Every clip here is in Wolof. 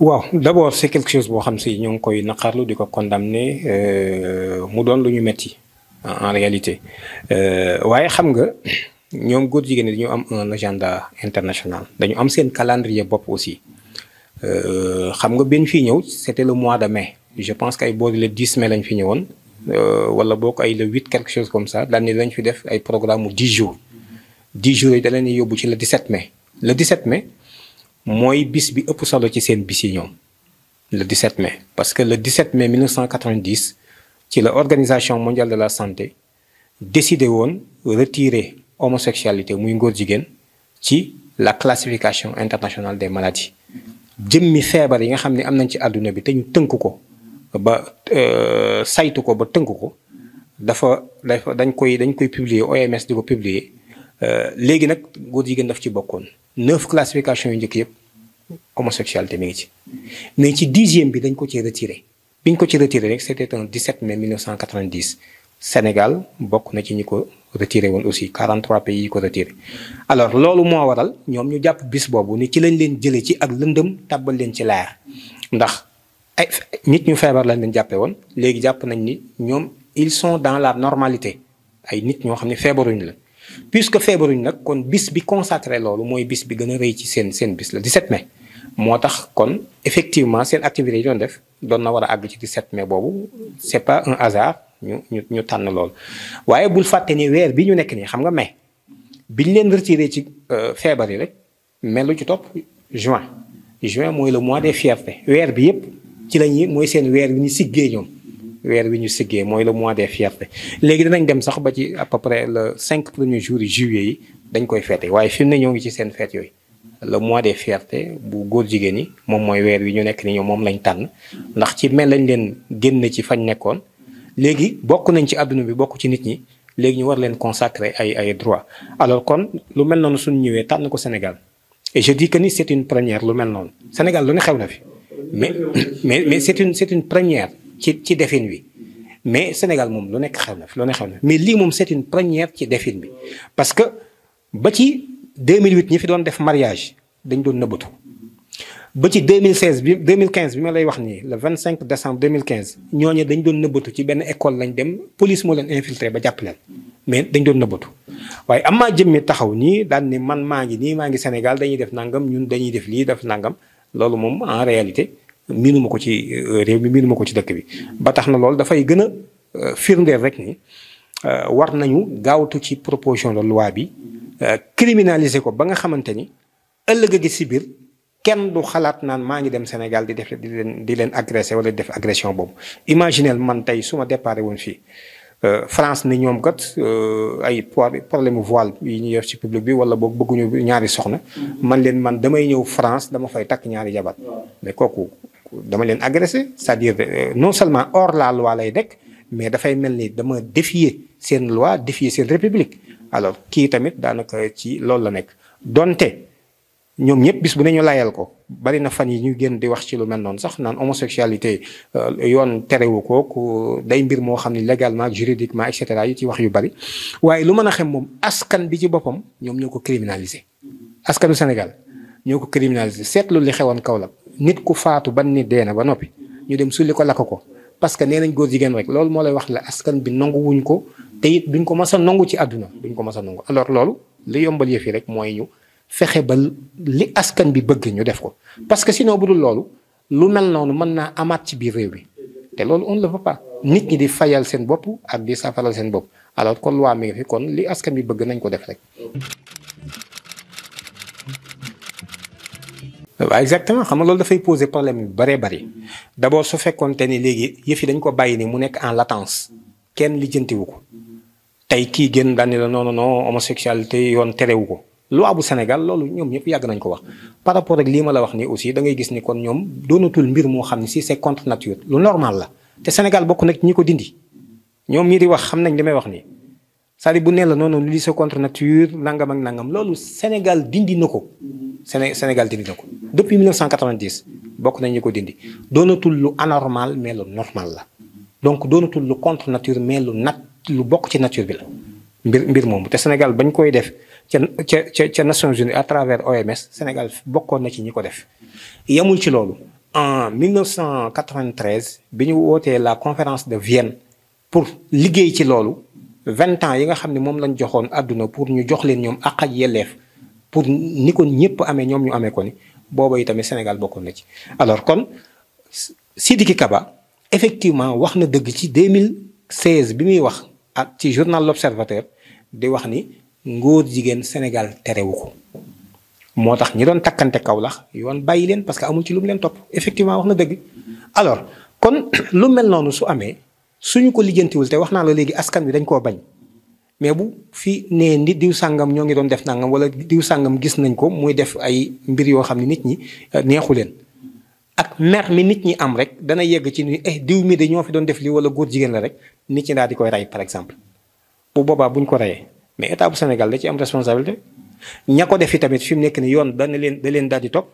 waaw d'abord c'est quelque chose boo xam si ñoo ngi koy naqarlu di ko condamner mu doon lu ñu metti en réalité waaye xam nga ñoom góor jigéen ñi dañu am un agenda international dañu am seen calendrier bopp aussi xam nga benn fii ñëw c'était le mois de mai je pense que ay boori le 10 mai lañ fi ñëwoon wala boo ko ay le 8 quelque chose comme ça daal ni dañ fi def ay programme mu 10 jours 10 jours yi da leen yóbbu ci le 17 mai le 17 mai mooy bis bi ëpp solo ci seen bis yi ñoom le 17 mai parce que le 17 mai 1990 ci la organisation mondiale de la santé décidé woon retirer homosexualité muy ngóor jigéen ci la classification internationale des maladies jëmmi feebar yi nga xam ne am nañ ci àdduna bi te ñu tënk ko ba saytu ko ba tënk ko dañ koy publier OMS di ko publier léegi nag góor jigéen daf ci bokkoon 9 classifications yu njëkk yëpp homosexualité mi ngi ci mais ci 10e bi dañ ko ci retiré biñ ko ci retiré rek c'était un 17 mai 1990 Sénégal bokk na ci ñi ko retiré woon aussi 43 pays yi ko retiré alors loolu moo waral ñoom ñu jàpp bis boobu ni ci lañ leen jëlee ci ak lëndëm tàbbal leen ci leer ndax ay nit ñu feebar lañ leen jàppe woon léegi jàpp nañ ni ñoom ils sont dans la normalité ay nit ñoo xam ne feebaruñ la puisque feebaruñ nag kon bis bi consacré loolu mooy bis bi gën a rëy ci seen bis la 17 mai moo tax kon effectivement seen activité yi doon def doon na war a àgg ci 17 mai boobu c'est pas un hasard ñu tànn loolu waaye bul fàtte ni weer bi ñu nekk nii xam nga mai biñ leen retiré ci feebar yi rek mais lu ci topp juin mooy le mois des fiertés weer bi yépp ci lañuy mooy seen weer wi ñu siggee ñoom weer wi ñu siggee mooy le mois des fiertés léegi dinañ dem sax ba ci à peu près le 5 premiers jours yi juillet yi dañ koy feete waaye fi mu ne ñoo ngi ci seen fête yooyu le mois des fiertés bu góor jigéen ñi moom mooy weer wi ñu nekk ni ñoom moom lañ tànn ndax ci mel lañ leen génn ci fañ nekkoon léegi bokk nañ ci àdduna bi bokk ci nit ñi léegi ñu war leen consacrer ay droits alors kon lu mel noonu suñu ñëwee tànn ko Sénégal et je dis que ni c'est une première lu mel noonu Sénégal lu ne xew na fi mais c'est une première ci defin wi mais Sénégal moom lu nekk xew na fi lu ne xew na mais lii moom c'est une première ci defin bi parce que ba ci 2008 ñi fi doon def mariage dañ doon nëbbatu ba ci 2015 bi ma lay wax nii le 25 décembre 2015 ñooñu dañ doon nëbbatu ci benn école lañ dem police moo leen infiltré ba jàpp leen mais dañ doon nëbbatu waaye am maa jëmmi taxaw nii daan ni man maa ngi Sénégal dañuy def nangam ñun dañuy def lii def nangam loolu moom en réalité miinuma ko ci réew mi miinuma ko ci dëkk bi ba tax na loolu dafay gën a firndeel rek ni war nañu gaawtu ci proposition de loi bi criminaliser ko ba nga xamante ni ëllëg a gi si biir kenn du xalaat naan maa ngi dem Sénégal di leen agressé wala def agression boobu imaginel man tey su ma déparé woon fii France ni ñoom kat ay problème voile yi ñu yor ci public bi wala boog bëgguñu ñaari soxna man damay ñëw France dama fay takk ñaari jabar mais kooku dama leen agressé c'est-à-dire non seulement hors la loi lay nekk mais dafay mel ni dama défier seen loi défier seen république alors kii tamit daanaka ci loolu la nekk donte ñoom ñëpp bis bu ne ñu layal ko bari na fan yi ñu génn di wax ci lu mel noonu sax naan homosexualité yoon terewu ko ku day mbir moo xam ne légalement juridiquement et cetera yi ci wax yu bari waaye lu mën a xam moom askan bi ci boppam ñoom ñoo ko criminaliser askanu Sénégal ñoo ko criminaliser seetlu li xewoon Kaolack nit ku faatu ban nit dee na ba noppi ñu dem sulli ko lakk ko parce que nee nañ góor jigéen rek loolu moo lay wax la askan bi nangu wuñ ko te it duñ ko mës a nangu ci àdduna duñ ko mës a nangu alors loolu li yombal yëf yi rek mooy ñu fexe ba li askan bi bëgg ñu def ko parce que sinon bu dul loolu lu mel noonu mën naa amaat ci biir réew bi te loolu on ne le veut pas nit ñi di fayal seen bopp ak di safaral seen bopp alors kon loi mi ngi fi kon li askan bi bëgg nañ ko def rek. waaw exactement xam nga loolu dafay poser problème yu bëree bëri d'abord su fekkoonte ni léegi yëf yi dañ ko bàyyi ni mu nekk en latence kenn lijjantiwu ko tey kii génn daal ni la non homosexualité yoon terewu ko. loi bu Sénégal loolu ñoom ñëpp yàgg nañ ko wax par rapport ak lii ma la wax ni aussi da ngay gis ni kon ñoom doonatul mbir moo xam ne si c'est contre nature lu normal la te Sénégal bokk nag ñi ko dindi ñoom ñii di wax xam nañ li may wax nii c'est-à-dire bu nee la noonu lii c'est contre nature nangam ak nangam loolu Sénégal dindi na ko Sénégal dindi na ko depuis 1990 bokk nañ ñi ko dindi doonatul lu anormal mais lu normal la donc doonatul lu contre nature mais lu bokk ci nature bi la mbir moomu te Sénégal bañ koy def ca Nations Unies à travers OMS Sénégal bokkoon na ci ñi ko def yemul ci loolu en 1993 bi ñu wootee la conférence de Vienne pour liggéey ci loolu 20 ans yi nga xam ne moom lañ joxoon àdduna pour ñu jox leen ñoom àq ak yelleef pour ni ko ñëpp amee ñoom ñu amee ko ni booba itamit Sénégal bokkoon na ci. alors kon Sidiki Kaba effectivement wax na dëgg ci 2016 bi muy wax ak ci journal L'Observateur di wax ni ngóor jigéen Sénégal terewu ko. moo tax ñi doon takkante Kaolack yoon bàyyi leen parce que amul ci lu mu leen topp effectivement wax na dëgg. alors kon lu mel noonu su amee suñu ko lijjantiwul te wax naa la léegi askan wi dañ koo bañ mais bu fi nee nit diw sàngam ñoo ngi doon def nangam wala diw sàngam gis nañ ko muy def ay mbir yoo xam ne nit ñi neexu leen ak mer mi nit ñi am rek dana yegg ci ni diw mi de ñoo fi doon def lii wala góor jigéen la rek nit ñi daal di koy rey par exemple. bu boobaa buñ ko reyee mais état bu Sénégal da ci am responsabilité. ña ko def tamit fi mu nekk ni yoon da leen daal di topp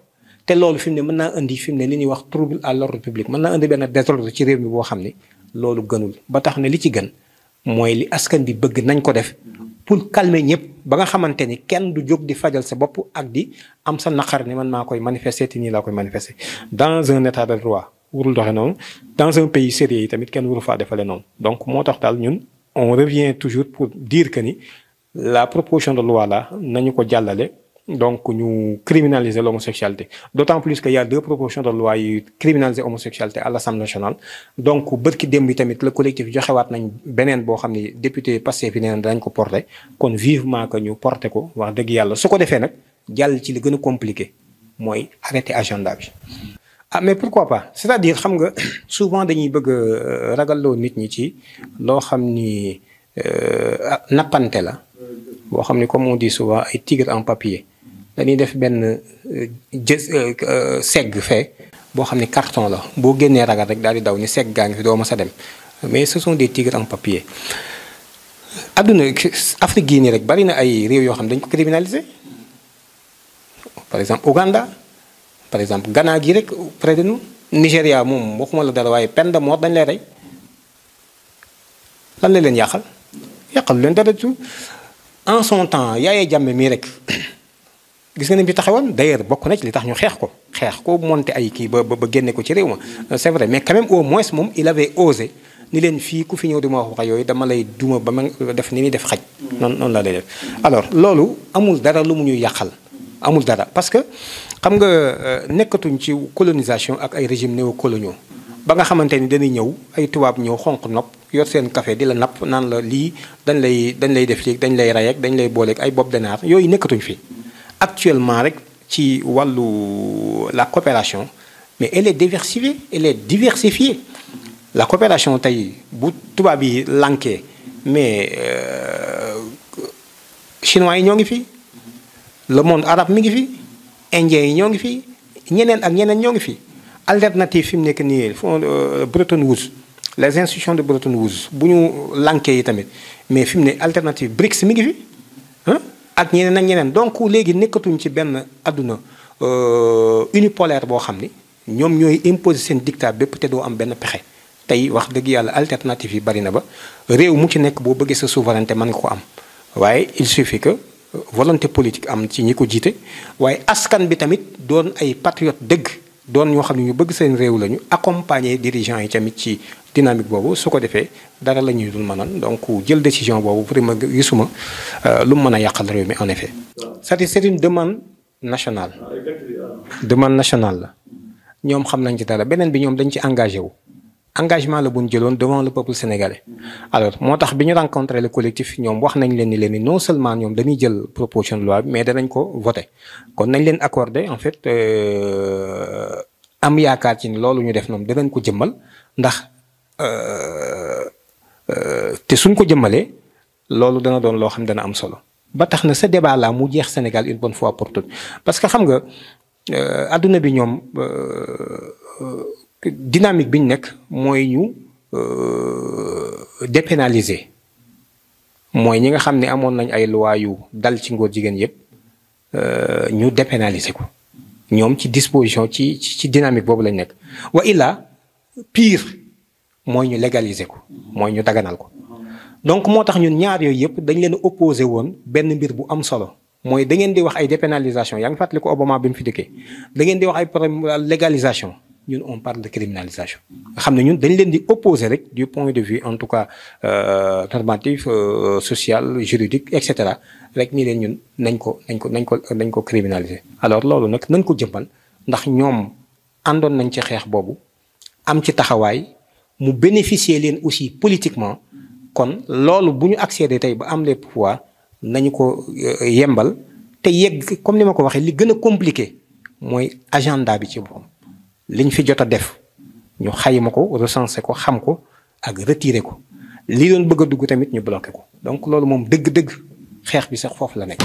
te loolu fi mu ne mën naa indi fi mu ne li ñuy wax trouble à l'ordre public mën naa indi benn désordre ci réew mi boo xam ne loolu gënul ba tax ne li ci gën mooy li askan bi bëgg nañ ko def pour calmer ñëpp ba nga xamante ni kenn du jóg di fajal sa bopp ak di am sa naqar ni man maa koy manifester te nii laa koy manifester. dans un état de droit warul doxe noonu dans un pays sérieux yi tamit kenn waru faa defale noonu donc moo tax daal ñun on revient toujours pour dire que ni. La proposition de loi là nañu ko jàllale donc ñu criminaliser l'homosexualité d'autant plus que y a 2 propositions de loi yu criminaliser homosexualité à l'Assemblée nationale donc bërki démb bi tamit le collectif joxewaat nañ beneen boo xam ne député Pastef fi neen dañ ko porter kon vivement que ñu porter ko wax dëgg yàlla su ko defee nag jàll ci li gën a compliqué mooy arrêter agenda bi. ah mais pourquoi pas c'est-à-dire xam nga souvent dañuy bëgg ragalloo nit ñi ci loo xam ni nappante la. boo xam ne comme on dit souvent ay tigre en papier dañuy def benn segg fee boo xam ne carton la boo génnee ragal rek daal di daw ni segg gaa ngi fi doo ma sa dem mais ce sont des tigres en papier. adduna Afrique gii nii rek bari na ay réew yoo xam ne dañ ko criminaliser par exemple Ouganda par exemple Ghana gii rek près de nous Nigéria moom waxuma la dara waaye peine de mort dañ lay rey lan la leen yàqal leen dara tout. en son temps Yaya Jammeh mii rek gis nga ne bi taxawoon d'ailleurs bokk na ci li tax ñu xeex ko monté ay kii ba génne ko ci réew ma c'est vrai mais quand même au moins moom il avait osé ni leen fii ku fi ñëw di ma wax yooyu dama lay duma ba ma def ni muy def xaj noonu la lay def. alors loolu amul dara lu mu ñuy yàqal amul dara parce que xam nga nekkatuñ ci colonisation ak ay régimes néocoloniaux ba nga xamante ni dañuy ñëw ay tubaab ñëw xonq nopp yor seen café di la napp naan la lii dañ lay def lii dañ lay rey ak dañ lay booleeg ay bopp de naar yooyu nekkatuñ fi. actuellement rek ci wàllu la coopération mais elle est diversifiée la coopération tey bu tubaab yi lankee mais chinois yi ñoo ngi fi le monde arabe mi ngi fi indiens yi ñoo ngi fi ñeneen ak ñeneen ñoo ngi fi. alternative fi mu nekk nii Bretton Woods les institutions de Bretton Woods bu ñu lankee yi tamit mais fi mu ne alternative BRICS mi ngi fi ak ñeneen ak ñeneen donc léegi nekkatuñ ci benn adduna unipolaire boo xam ni ñoom ñooy imposer seen dictat bépp te doo am benn pexe tey wax dëgg yàlla alternative yi bari na ba réew mu ci nekk boo bëggee sa souveraineté mën nga ko am waaye il suffit que volonté politique am ci ñi ko jiite waaye askan bi tamit doon ay patriote dëgg doon ñoo xam ne ñu bëgg seen réew lañu accompagner dirigeants yi tamit ci dynamique boobu su ko defee dara la ñuy dul mënoon donc jël décision boobu vraiment gisuma lu mu mën a yàqal réew mi en effet. c'est une demande nationale. demande nationale la ñoom xam nañ ci dara beneen bi ñoom dañ ci engagé wu. engagement la bu ñu jëloon devant le peuple sénégalais alors moo tax bi ñu rencontré le collectif ñoom wax nañ leen ni non seulement ñoom dañuy jël proposition de loi bi mais danañ ko voté kon nañ leen accordé en fait am yaakaar ci ni loolu ñu def noonu danañ ko jëmmal ndax te suñ ko jëmmalee loolu dana doon loo xam dana am solo ba tax na ce débat là mu jeex Sénégal une bonne fois pour toutes parce que xam nga adduna bi ñoom. dynamique bi ñu nekk mooy ñu dépénaliser mooy ñi nga xam ne amoon nañ ay loi yu dal ci ngóor jigéen yëpp ñu dépénaliser ko ñoom ci disposition ci dynamique boobu lañ nekk wa illa pire mooy ñu légaliser ko mooy ñu daganal ko donc moo tax ñun ñaar yooyu yëpp dañ leen opposé woon benn mbir bu am solo mooy da ngeen di wax ay dépénalisation yaa ngi fàttali ko Obama bi mu fi dëkkee da ngeen di wax ay problème légalisation ñun on parle de criminalisation. nga xam ne ñun dañ leen di opposer rek du point de vue en tout cas normatif social juridique et cetera rek nii leen ñun nañ ko criminaliser. alors loolu nag nañ ko jëmmal ndax ñoom àndoon nañ ci xeex boobu am ci taxawaay mu bénéficier leen aussi politiquement kon loolu bu ñu accéder tey ba am les pouvoirs nañu ko yembal te yegg comme ni ma ko waxee li gën a compliqué mooy agenda bi ci boppam liñ fi jot a def ñu xayma ko recenser ko xam ko ak retirer ko li doon bëgg a dugg tamit ñu bloqué ko donc loolu moom dëgg-dëgg xeex bi sax foofu la nekk.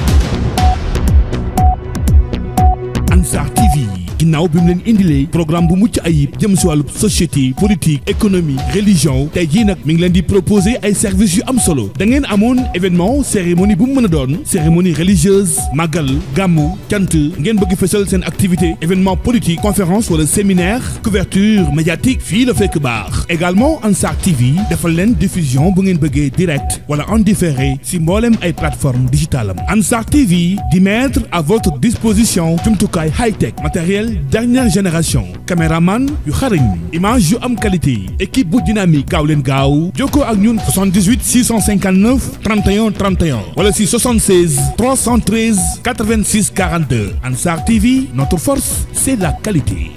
Ansar TV ginnaaw bi mu leen indilee programme bu mucc ayib jëm si wàllu société politique économie religion tey jii nag mi ngi leen di proposer ay services yu am solo da ngeen amoon événement cérémonie bu mu mën a doon cérémonie religieuse màggal gàmmu cant ngeen bëgg fësal seen activité événement politique conférence wala séminaire couverture médiatique fii la fekk baax également Ansar TV defal leen diffusion bu ngeen bëggee direct wala en différé si mboolem ay plateformes digitales am Ansar TV di mettre à votre disposition jumtukaay high-tech matériel dernière génération caméraman yu xarañ image yu am qualité équipe bu dynamique gaaw leen gaaw jokkoo ak ñun 78 659 31 31 wala si 76 313 86 42 Ansar TV notre force c'est la qualité.